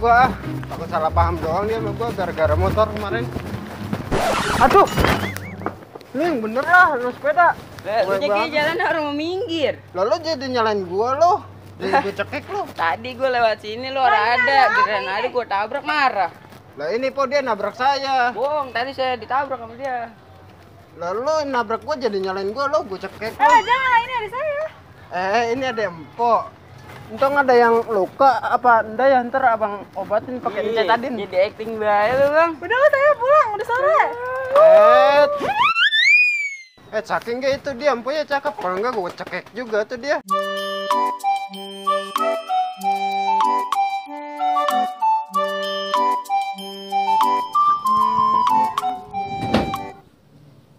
gua. Takut salah paham doang dia sama gua gara-gara motor kemarin. Aduh. Lu yang bener lah, lu sepeda. Lu jadi jalan orang mau minggir. Lalu jadi nyalain gua lo. Jadi gua cekik lo. Tadi gua lewat sini lo ada, kirain ada gua tabrak marah. Lah ini po dia nabrak saya. Bohong, tadi saya ditabrak sama dia. Lalu nabrak gua jadi nyalain gua lo, gua cekik lo. Jangan, ini ada saya. Ini ada empok. Untung ada yang luka apa enggak ya, ntar abang obatin pakai Cetadin. Jadi acting bae lu, Bang. Udah lah, saya pulang, udah sore. Saking gak itu dia empoknya cakep, kalau enggak gua cekik juga tuh dia.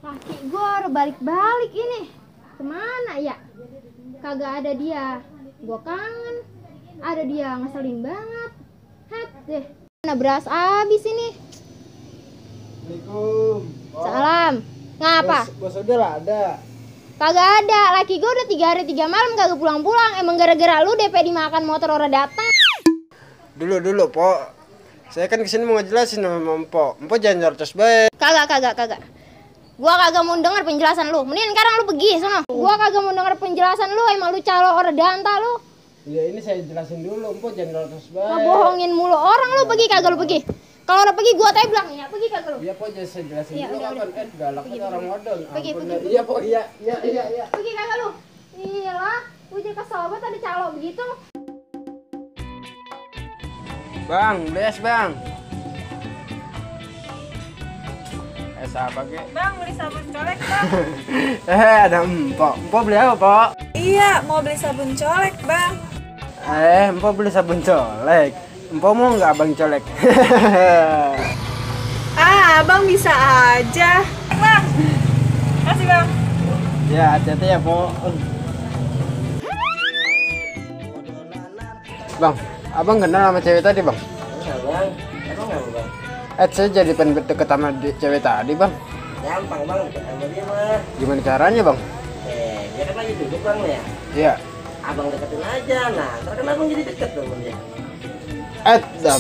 Laki gua udah balik-balik ini. Kemana ya? Kagak ada dia. Gua kangen. Ada dia, ngeselin banget. Het deh. Mana beras abis ini? Assalamualaikum. Salam. Ngapa? Bos udah lah ada. Kagak ada. Laki gua udah 3 hari 3 malam kagak pulang-pulang. Emang gara-gara lu DP dimakan motor orang datang. Dulu, Po. Saya kan kesini mau ngejelasin sama Empok. Empok jangan nyerocos baik. Kagak. Gua kagak mau denger penjelasan lu. Mending sekarang lu pergi sono. Gua kagak mau denger penjelasan lu. Emang lu calo orang danta lu. Ya ini saya jelasin dulu, Empok jangan nyerocos baik. Ngebohongin mulu orang lu. Pergi kagak lu pergi. Kalau udah pergi gua tanya bilang ya, pergi kagak lu? Iya, Po, saya jelasin Ya, dulu udah. kan galak kan orang modal. Pergi. Iya, Po, iya. Pergi kagak lu? Iyalah, gua jadi kesel banget ada calo begitu. Bang, beres, Bang. Apa ke? Bang, beli sabun colek, Bang. Ada Empok. Empok beli apa, Po? Iya, mau beli sabun colek, Bang. Empok beli sabun colek. Empok mau nggak abang colek? Abang bisa aja. Bang, kasih, Bang. Ya, hati-hati ya, Po. Bang, abang kenal sama cewek tadi, Bang? Enggak, Bang. Emang enggak, Bang? Saya jadi pengen deket sama cewek tadi, Bang. Gampang, Bang. Deket sama dia mah. Gimana caranya, Bang? Dia kan lagi duduk, Bang, ya. Iya. Abang deketin aja. Nah, ntar kan abang jadi deket dong sama dia.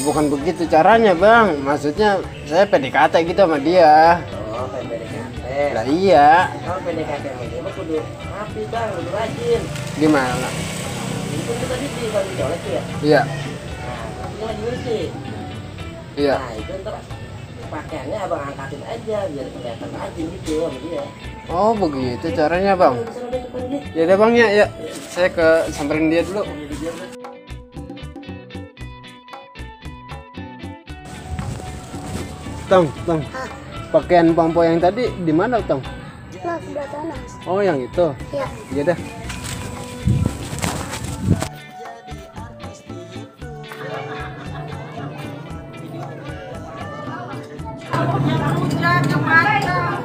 Bukan begitu caranya, Bang. Maksudnya saya PDKT gitu sama dia. Oh, kayak PDKT. Lah iya. Kalau PDKT sama dia mah kudu rapi, Bang. Kudu rajin. Gimana? Itu tadi di sabun colek tuh ya. Iya. Nah, tapi dia lagi bersih. Iya. Nah, itu ntar pakaiannya abang angkatin aja biar kelihatan rajin gitu sama dia. Oh, begitu caranya, Bang. Di sana deketan dia. Ya udah, Bang, ya. Saya ke samperin dia dulu. Tong. Pakaian Pompo yang tadi di mana, Tong? Nah, sebelah sana. Oh, yang itu. Iya. Iya dah.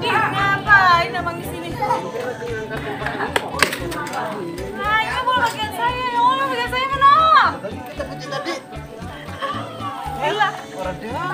Ngapain abang di sini? Nah, ini mau bagian saya. Oh, bagian saya mana? Kita puji tadi. Gila. Orang dia.